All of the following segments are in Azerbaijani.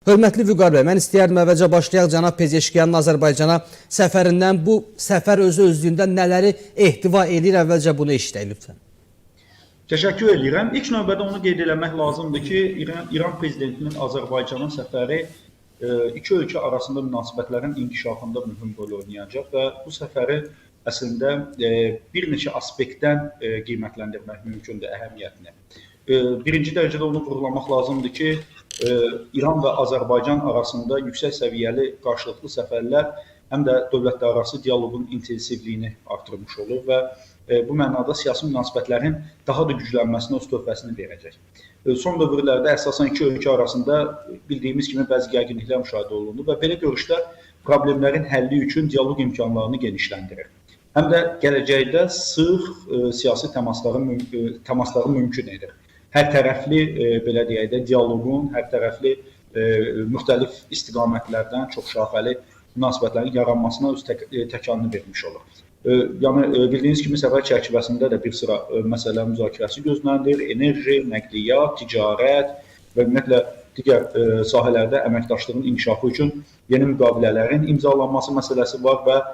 Hörmətli Vüqar bəy, mən istəyərdim əvvəlcə başlayaq cənab Pezeşkiyanın Azərbaycana səfərindən. Bu səfər özü özlüyündə nələri ehtiva eləyir? Əvvəlcə bunu eşidək lütfən. Təşəkkür edirəm. İlk növbədə onu qeyd eləmək lazımdır ki, İran prezidentinin Azərbaycana səfəri iki ölkə arasında münasibətlərin inkişafında mühüm rol oynayacaq və bu səfəri əslində bir neçə aspektdən qiymətləndirmək mümkündür əhəmiyyətini. Birinci dərəcədə onu vurğulamaq lazımdır ki, İran və Azərbaycan arasında yüksək səviyyəli qarşılıqlı səfərlər həm də dövlətlərarası dialoqun intensivliyini artırmış olur və bu mənada siyasi münasibətlərin daha da güclənməsinə öz töhfəsini verəcək. Son dövrlərdə əsasən iki ölkə arasında bildiyimiz kimi bəzi gərginliklər müşahidə olundu və belə görüşlər problemlərin həlli üçün dialoq imkanlarını genişləndirir. Həm də gələcəkdə sıx siyasi təmasları mümkün edir. Hər tərəfli belə deyək də dialoqun, hər tərəfli müxtəlif istiqamətlərdən çoxşaxəli münasibətlərin yaranmasına öz təkanını vermiş olur. Yəni bildiyiniz kimi səfər çərçivəsində də bir sıra məsələ müzakirəsi gözlənilir. Enerji, nəqliyyat, ticarət və ümumiyyətlə digər sahələrdə əməkdaşlığın inkişafı üçün yeni müqavilələrin imzalanması məsələsi var və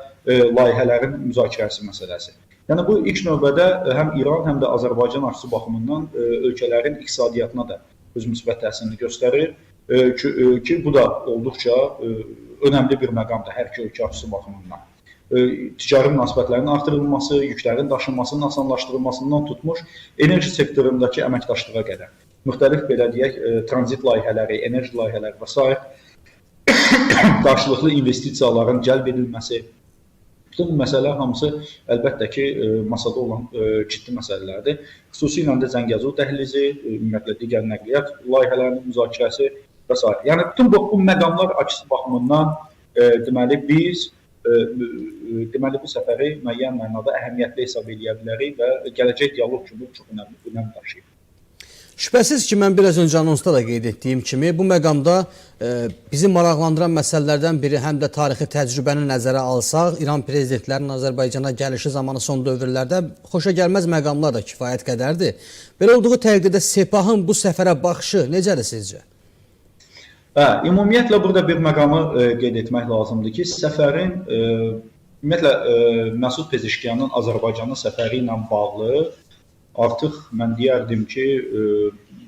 layihələrin müzakirəsi məsələsi. Yəni bu ilk növbədə həm İran, həm də Azərbaycan açısı baxımından ölkələrin iqtisadiyyatına da öz müsbət təsirini göstərir ki, bu da olduqca önəmli bir məqamdır hər iki ölkə açısı baxımından. Ticari münasibətlərin artırılması, yüklərin daşınmasının asanlaşdırılmasından tutmuş enerji sektorundakı əməkdaşlığa qədər müxtəlif belə deyək, tranzit layihələri, enerji layihələri və sair qarşılıqlı investisiyaların cəlb edilməsi, bütün bu məsələlər hamısı əlbəttə ki, masada olan ciddi məsələlərdir. Xüsusilə də Zəngəzur dəhlizi, ümumiyyətlə digər nəqliyyat layihələrinin müzakirəsi və sair. Yəni bütün bu məqamlar açısı baxımından deməli biz deməli bu səfəri müəyyən mənada əhəmiyyətli hesab eləyə bilərik və gələcək dialoq kimi çox önəmli önəm daşıyır. Şübhəsiz ki, mən biraz öncə anonsda da qeyd etdiyim kimi, bu məqamda bizi maraqlandıran məsələlərdən biri həm də tarixi təcrübəni nəzərə alsaq, İran prezidentlərinin Azərbaycana gəlişi zamanı son dövrlərdə xoşagəlməz məqamlar da kifayət qədərdir. Belə olduğu təqdirdə Sepahın bu səfərə baxışı necədir sizcə? Hə, ümumiyyətlə burada bir məqamı qeyd etmək lazımdır ki, səfərin ümumiyyətlə Məsud Pezeşkiyanın Azərbaycana səfəri ilə bağlı artıq mən deyərdim ki,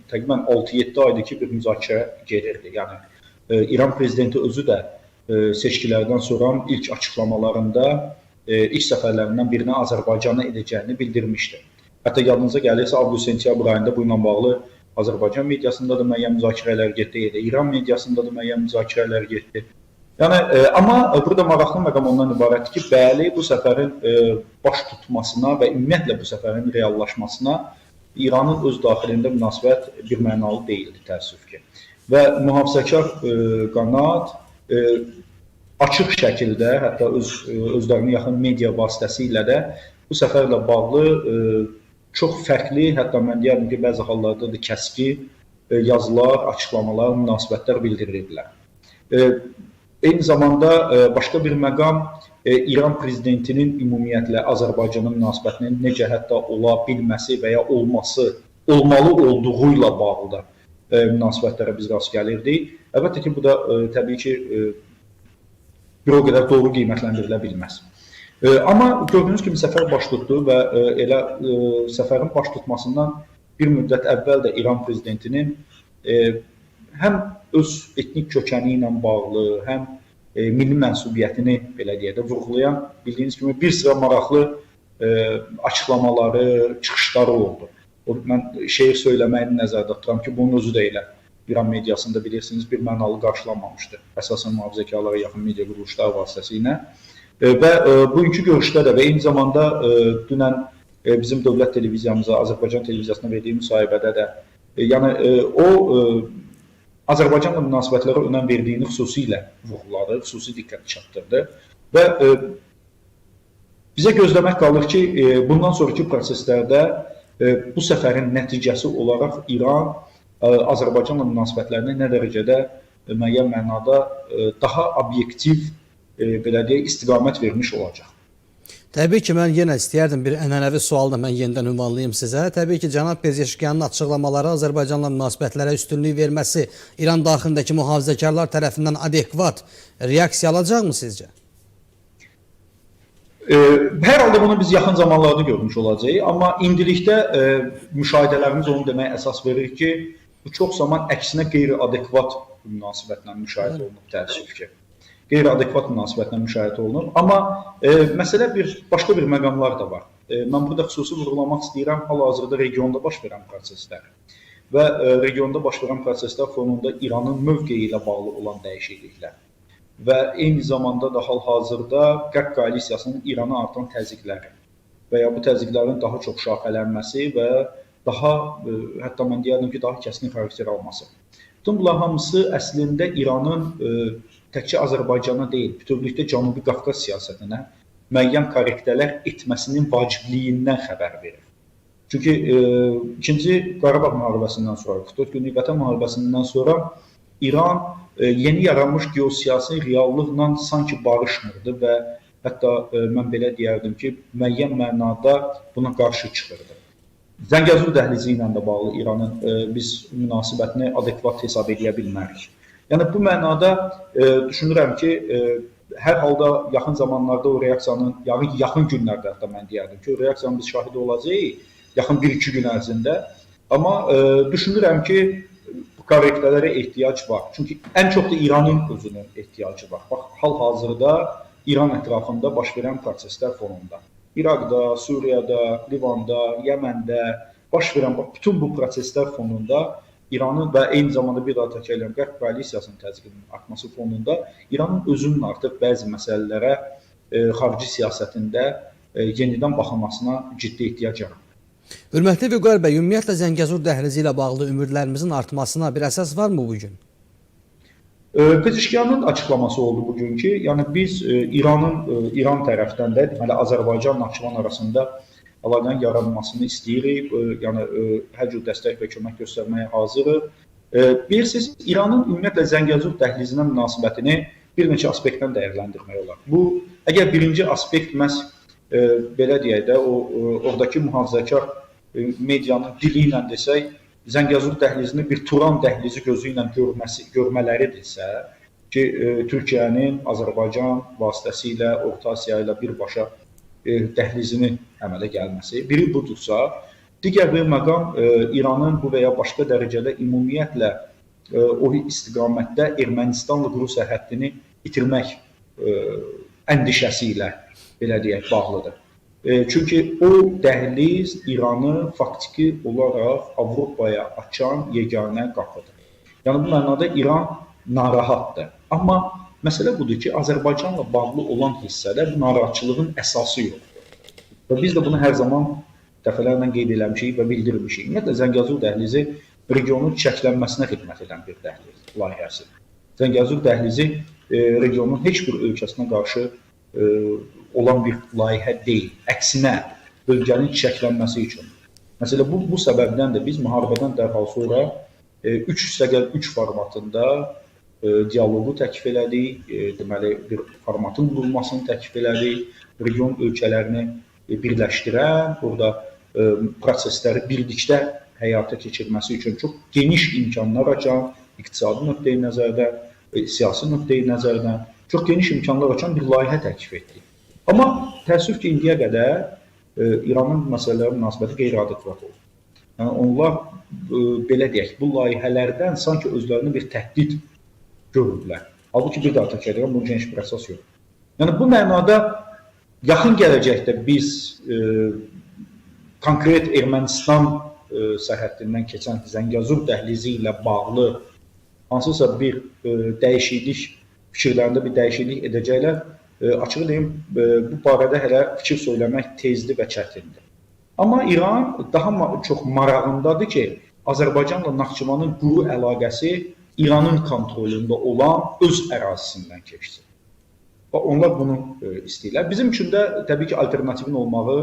təqribən 6-7 aydır ki, bir müzakirə gedirdi. Yəni İran prezidenti özü də seçkilərdən sonra ilk açıqlamalarında ilk səfərlərindən birini Azərbaycana edəcəyini bildirmişdi. Hətta yadınıza gəlirsə, avqust-sentyabr ayında bu ilə bağlı Azərbaycan mediasında da müəyyən müzakirələr getdi, elə İran mediasında da müəyyən müzakirələr getdi. Yəni amma burada maraqlı məqam ondan ibarətdir ki, bəli, bu səfərin baş tutmasına və ümumiyyətlə bu səfərin reallaşmasına İranın öz daxilində münasibət bir mənalı deyildi, təəssüf ki. Və mühafizəkar qanad açıq şəkildə, hətta özlərinə yaxın media vasitəsilə də bu səfərlə bağlı çox fərqli, hətta mən deyərdim ki, bəzi hallarda da kəskin yazılar, açıqlamalar, münasibətlər bildirirdilər. Eyni zamanda başqa bir məqam İran prezidentinin ümumiyyətlə Azərbaycana münasibətinin necə hətta ola bilməsi və ya olması, olmalı olduğu ilə bağlı da münasibətlərə biz rast gəlirdik. Əlbəttə ki, bu da təbii ki, bir o qədər doğru qiymətləndirilə bilməz. Amma gördüyünüz kimi səfər baş tutdu və elə səfərin baş tutmasından bir müddət əvvəl də İran prezidentinin həm öz etnik kökəni ilə bağlı, həm milli mənsubiyyətini belə deyək də vurğulayan bildiyiniz kimi bir sıra maraqlı açıqlamaları, çıxışları oldu. O, mən şeir söyləməyini nəzərdə tuturam ki, bunun özü də elə İran mediasında bilirsiniz bir mənalı qarşılanmamışdı. Əsasən mühafizəkarlara yaxın media quruluşları vasitəsilə. Və bugünkü görüşdə də və eyni zamanda dünən bizim dövlət televiziyamıza, Azərbaycan televiziyasına verdiyi müsahibədə də yəni o Azərbaycanla münasibətlərə önəm verdiyini xüsusilə vurğuladı, xüsusi diqqət çatdırdı və bizə gözləmək qalır ki, bundan sonraki proseslərdə bu səfərin nəticəsi olaraq İran Azərbaycanla münasibətlərini nə dərəcədə müəyyən mənada daha obyektiv belə deyək, istiqamət vermiş olacaq. Təbii ki, mən yenə istəyərdim bir ənənəvi sualı da mən yenidən ünvanlayım sizə. Təbii ki, cənab Pezeşkiyanın açıqlamaları Azərbaycanla münasibətlərə üstünlük verməsi İran daxilindəki mühafizəkarlar tərəfindən adekvat reaksiya alacaqmı sizcə? Hər halda bunu biz yaxın zamanlarda görmüş olacağıq, amma indilikdə müşahidələrimiz onu deməyə əsas verir ki, bu çox zaman əksinə qeyri-adekvat münasibətlə müşahidə olunub, təəssüf ki. Qeyri-adekvat münasibətlə müşahidə olunur. Amma məsələ başqa bir məqamlar da var. Mən burada xüsusi vurğulamaq istəyirəm hal-hazırda regionda baş verən proseslər və regionda baş verən proseslər fonunda İranın mövqeyi ilə bağlı olan dəyişikliklər və eyni zamanda da hal-hazırda Qərb koalisiyasının İrana artan təzyiqləri və ya bu təzyiqlərin daha çox şaxələnməsi və daha, hətta mən deyərdim ki, daha kəskin xarakter alması. Bütün bunlar hamısı əslində İranın təkcə Azərbaycana deyil, bütövlükdə Cənubi Qafqaz siyasətinə müəyyən korrektələr etməsinin vacibliyindən xəbər verir. Çünki İkinci Qarabağ müharibəsindən sonra, 44 günlük Vətən müharibəsindən sonra İran yeni yaranmış geosiyasi reallıqla sanki barışmırdı və hətta mən belə deyərdim ki, müəyyən mənada buna qarşı çıxırdı. Zəngəzur dəhlizi ilə də bağlı İranın biz münasibətini adekvat hesab edə bilmərik. Yəni bu mənada düşünürəm ki, hər halda yaxın zamanlarda o reaksiyanın, yaxın günlərdə hətta mən deyərdim ki, o reaksiyanın biz şahidi olacağıq yaxın 1-2 gün ərzində. Amma düşünürəm ki, bu korrektələrə ehtiyac var. Çünki ən çox da İranın özünün ehtiyacı var. Bax, hal-hazırda İran ətrafında baş verən proseslər fonunda. İraqda, Suriyada, Livanda, Yəməndə baş verən bütün bu proseslər fonunda İranın və eyni zamanda bir daha təkrar edirəm, Qərb koalisiyasının təzyiqinin artması fonunda İranın özünün artıq bəzi məsələlərə xarici siyasətində yenidən baxılmasına ciddi ehtiyac yaranır. Hörmətli Vüqar bəy, ümumiyyətlə Zəngəzur dəhlizi ilə bağlı ümidlərimizin artmasına bir əsas varmı bugün? Pezeşkiyanın açıqlaması oldu bugün ki, yəni biz İran tərəfdən də deməli Azərbaycan Naxçıvan arasında əlaqənin yaranmasını istəyirik, yəni hər cür dəstək və kömək göstərməyə hazırıq. Bilirsiniz, İranın ümumiyyətlə Zəngəzur dəhlizinə münasibətini bir neçə aspektdən dəyərləndirmək olar. Bu, əgər birinci aspekt məhz belə deyək də, oradakı mühafizəkar medianın dili ilə desək, Zəngəzur dəhlizini bir Turan dəhlizi gözü ilə görmələridirsə ki, Türkiyənin Azərbaycan vasitəsilə Orta Asiya ilə birbaşa dəhlizinin əmələ gəlməsi. Biri budursa, digər bir məqam İranın bu və ya başqa dərəcədə ümumiyyətlə o istiqamətdə Ermənistanla quru sərhəddini itirmək əndişəsi ilə belə deyək, bağlıdır. Çünki o dəhliz İranı faktiki olaraq Avropaya açan yeganə qapıdır. Yəni bu mənada İran narahatdır. Amma məsələ budur ki, Azərbaycanla bağlı olan hissədə bu narahatçılığın əsası yoxdur. Və biz də bunu hər zaman dəfələrlə qeyd eləmişik və bildirmişik. Ümumiyyətlə, Zəngəzur dəhlizi regionun çiçəklənməsinə xidmət edən bir dəhliz layihəsidir. Zəngəzur dəhlizi regionun heç bir ölkəsinə qarşı olan bir layihə deyil. Əksinə, bölgənin çiçəklənməsi üçün. Məsələn, bu səbəbdən də biz müharibədən dərhal sonra 3+3 formatında dialoqu təklif elədik, deməli, bir formatın qurulmasını təklif elədik, region ölkələrini birləşdirən, orada prosesləri birlikdə həyata keçirməsi üçün çox geniş imkanlar açan, iqtisadi nöqteyi nəzərdən, siyasi nöqteyi nəzərdən çox geniş imkanlar açan bir layihə təklif etdik. Amma təəssüf ki, indiyə qədər İranın məsələlərə münasibəti qeyri-adekvat oldu. Yəni onlar, belə deyək, bu layihələrdən sanki özlərini bir təhdid görürlər. Halbuki bir daha təkrar edirəm, bunun geniş bir əsas yox. Yəni bu mənada yaxın gələcəkdə biz konkret Ermənistan sərhəddindən keçən Zəngəzur dəhlizi ilə bağlı hansısa bir dəyişiklik, fikirlərində bir dəyişiklik edəcəklər. Açığı deyim, bu barədə hələ fikir söyləmək tezdir və çətindir. Amma İran daha çox marağındadır ki, Azərbaycanla Naxçıvanın quru əlaqəsi İranın kontrolündə olan öz ərazisindən keçsin. Və onlar bunu istəyirlər. Bizim üçün də təbii ki, alternativin olmağı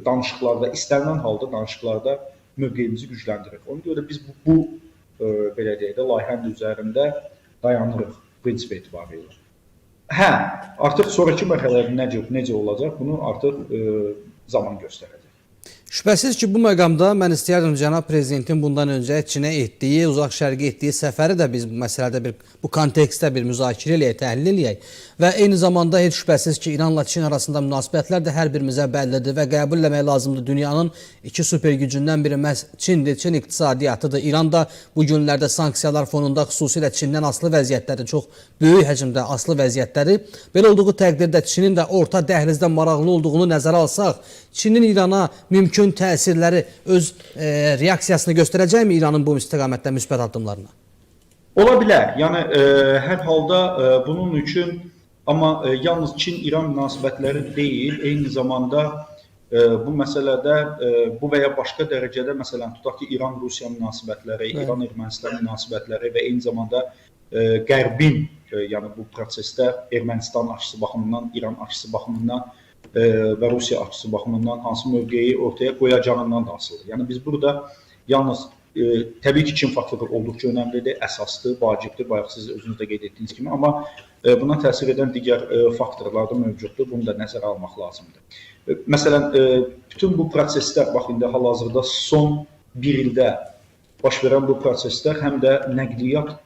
danışıqlarda, istənilən halda danışıqlarda mövqeyimizi gücləndirir. Ona görə biz bu belə deyək də, layihənin üzərində dayanırıq prinsip etibarilə. Hə, artıq sonrakı mərhələlərdə necə olacaq, bunu artıq zaman göstərəcək. Şübhəsiz ki, bu məqamda mən istəyərdim cənab prezidentin bundan öncə Çinə etdiyi, Uzaq Şərqə etdiyi səfəri də biz bu məsələdə bu kontekstdə bir müzakirə eləyək, təhlil eləyək və eyni zamanda heç şübhəsiz ki, İranla Çin arasında münasibətlər də hər birimizə bəllidir və qəbul eləmək lazımdır. Dünyanın iki super gücündən biri məhz Çindir, Çin iqtisadiyyatıdır. İran da bu günlərdə sanksiyalar fonunda xüsusilə Çindən asılı vəziyyətləri, çox böyük həcmdə asılı vəziyyətləri. Belə olduğu təqdirdə Çinin də orta dəhlizdə maraqlı olduğunu nəzərə alsaq, Çinin İrana mümkün təsirləri öz reaksiyasını göstərəcəkmi İranın bu istiqamətdə müsbət addımlarına? Ola bilər. Yəni hər halda bunun üçün amma yalnız Çin-İran münasibətləri deyil, eyni zamanda bu məsələdə bu və ya başqa dərəcədə, məsələn, tutaq ki, İran-Rusiya münasibətləri, İran-Ermənistan münasibətləri və eyni zamanda Qərbin, yəni bu prosesdə Ermənistan açısı baxımından, İran açısı baxımından və Rusiya açısı baxımından hansı mövqeyi ortaya qoyacağından da asılıdır. Yəni biz burada yalnız təbii ki, Çin faktoru olduqca önəmlidir, əsasdır, vacibdir, bayaq siz özünüz də qeyd etdiyiniz kimi, amma buna təsir edən digər faktorlar da mövcuddur, bunu da nəzərə almaq lazımdır. Məsələn, bütün bu proseslər, bax indi hal-hazırda son bir ildə baş verən bu proseslər həm də nəqliyyat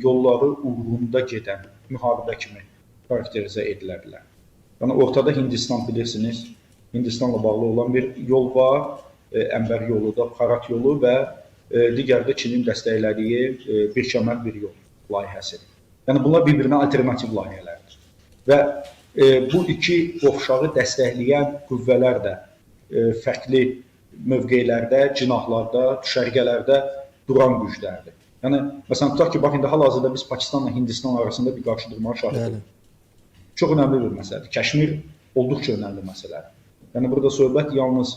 yolları uğrunda gedən müharibə kimi xarakterizə edilə bilər. Yəni ortada Hindistan bilirsiniz, Hindistanla bağlı olan bir yol var, Ənbər yolu da, Xarat yolu və digər də Çinin dəstəklədiyi bir kəmər bir yol layihəsidir. Yəni bunlar bir-birinə alternativ layihələrdir. Və bu iki qovşağı dəstəkləyən qüvvələr də fərqli mövqelərdə, cinahlarda, düşərgələrdə duran güclərdir. Yəni məsələn tutaq ki, bax indi hal-hazırda biz Pakistanla Hindistan arasında bir qarşıdurma şahid oluruq. Çox önəmli bir məsələdir. Kəşmir olduqca önəmli məsələdir. Yəni burada söhbət yalnız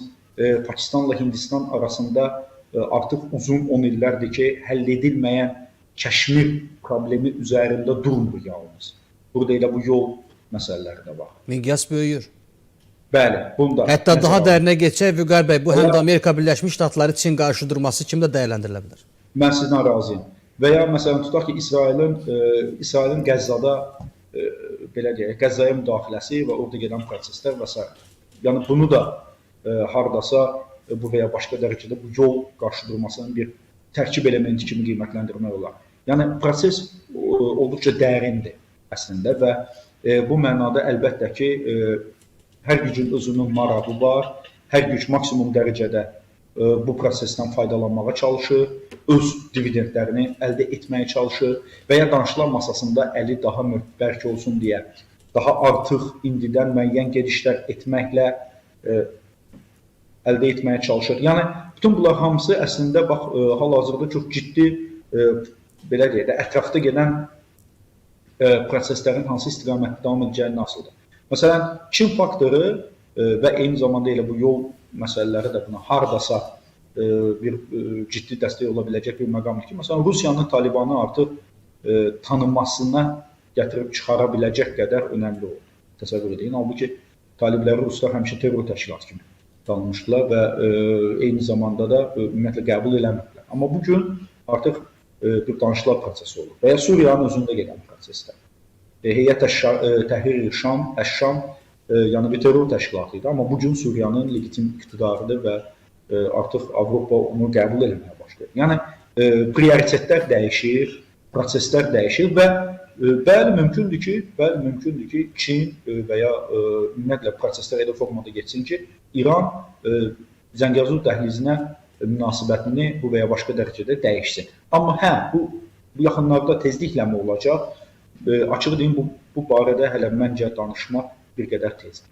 Pakistanla Hindistan arasında artıq uzun 10 illərdir ki, həll edilməyən Kəşmir problemi üzərində durmur yalnız. Burada elə bu yol məsələləri də var. Miqyas böyüyür. Bəli, bunu da. Hətta daha dərinə keçsək Vüqar bəy, bu həm də Amerika Birləşmiş Ştatları Çin qarşıdurması kimi də dəyərləndirilə bilər. Mən sizlə razıyam. Və ya məsələn tutaq ki, İsrailin Qəzzada belə deyək, Qəzzaya müdaxiləsi və orada gedən proseslər və s. Yəni bunu da hardasa bu və ya başqa dərəcədə bu yol qarşıdurmasının bir tərkib elementi kimi qiymətləndirmək olar. Yəni proses olduqca dərindir əslində və bu mənada əlbəttə ki, hər gücün özünün marağı var, hər güc maksimum dərəcədə bu prosesdən faydalanmağa çalışır, öz dividendlərini əldə etməyə çalışır və ya danışıqlar masasında əli daha bərk olsun deyə, daha artıq indidən müəyyən gedişlər etməklə əldə etməyə çalışır. Yəni bütün bunlar hamısı əslində bax hal-hazırda çox ciddi belə deyək də ətrafda gedən proseslərin hansı istiqamətdə davam edəcəyindən asılıdır. Məsələn, Çin faktoru və eyni zamanda elə bu yol məsələləri də buna hardasa bir ciddi dəstək ola biləcək bir məqamdır ki, məsələn, Rusiyanın Talibanı artıq tanınmasına gətirib çıxara biləcək qədər önəmli oldu. Təsəvvür edin, halbuki talibləri ruslar həmişə terror təşkilatı kimi tanımışdılar və eyni zamanda da ümumiyyətlə qəbul eləmirdilər. Amma bugün artıq bir danışıqlar prosesi olur və ya Suriyanın özündə gedən proseslər. Heyət Təhrir Şam, Əş-Şam yəni bir terror təşkilatı idi, amma bugün Suriyanın legitim iqtidarıdır və artıq Avropa onu qəbul eləməyə başlayır. Yəni prioritetlər dəyişir, proseslər dəyişir və bəli mümkündür ki, Çin və ya ümumiyyətlə proseslər elə formada getsin ki, İran Zəngəzur dəhlizinə münasibətini bu və ya başqa dərəcədə dəyişsin. Amma hə, bu yaxınlarda tezliklə mi olacaq? Açığı deyim, bu barədə hələ məncə danışmaq bir qədər tezdir.